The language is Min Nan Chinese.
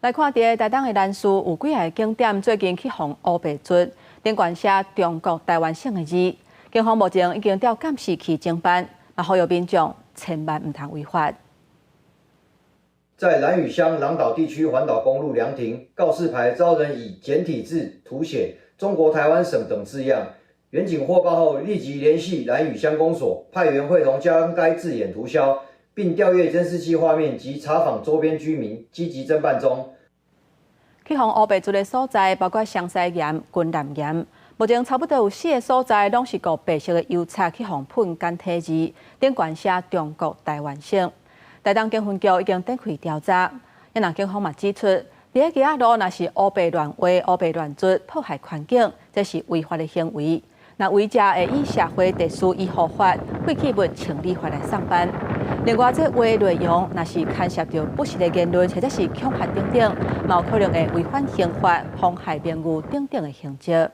來看佇台東的蘭嶼有幾个景點最近去予烏白捽，頂懸寫中國臺灣省的字，警方目前已經調監視器偵辦，嘛呼籲民眾千萬毋通違法。在蘭嶼鄉朗島地區環島公路涼亭告示牌遭人以簡體字塗寫“中國臺灣省”等字樣，員警獲報後立即聯繫蘭嶼鄉公所，派員會同將該字眼塗銷，並調閱監視器畫面及查訪周邊居民，積極偵辦中。去予烏白捽的所在，包括雙獅岩、軍艦岩，目前差不多有四个所在，攏是糊白色的油漆去予噴簡體字，頂懸寫中國臺灣省。台東警分局已經展開調查，也若警方嘛指出，佇咧街仔路若是烏白亂畫、烏白亂捽，破壞環境，這是違法的行為。若違者會以社會秩序維護法、廢棄物清理法來送辦。另外，這畫內容若是牽涉著不實的言論，或者是恐嚇等等，嘛有可能會違反刑法、妨害名譽等等的刑責。